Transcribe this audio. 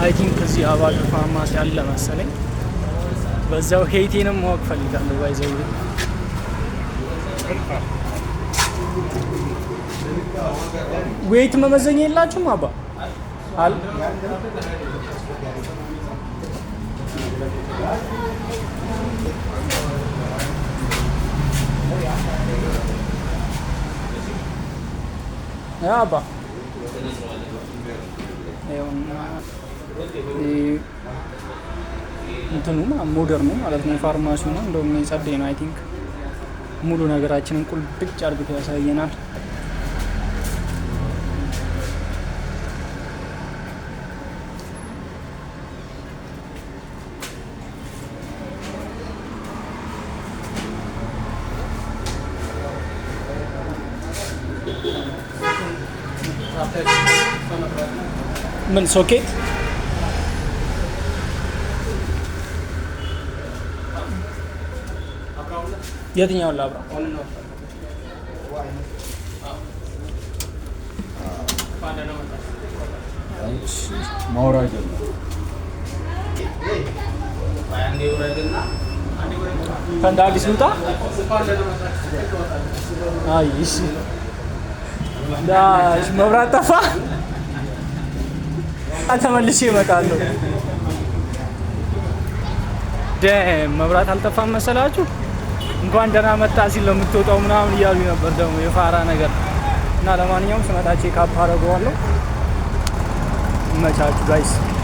I think እዚህ አባድር ፋርማሲ አለ መሰለኝ። በዛው height ኤንም ማወቅ ፈልጋለሁ። By the way፣ weight መመዘኛ የላችሁም አባ? አል ያ አባ፣ ይኸውና እንትኑ modern ኡ ማለት ነው፣ ፋርማሲው ነው። እንደውም የጸደይ ነው። I think ሙሉ ነገራችንን ቁልብጭ አርግቶ ያሳየናል። ምን ሶኬት? የትኛውን ላብራ? ማውራጃ። እንደ አዲስ ልውጣ? አይ እሺ፣ ዳሽ መብራት ጠፋ። ተመልሼ እመጣለሁ። Damn፣ መብራት አልጠፋም መሰላችሁ? እንኳን ደህና መጣ ሲል ነው የምትወጣው ምናምን እያሉ ነበር። ደግሞ የፋራ ነገር እና ለማንኛውም ስመጣ check up አደርገዋለሁ። ይመቻችሁ guys።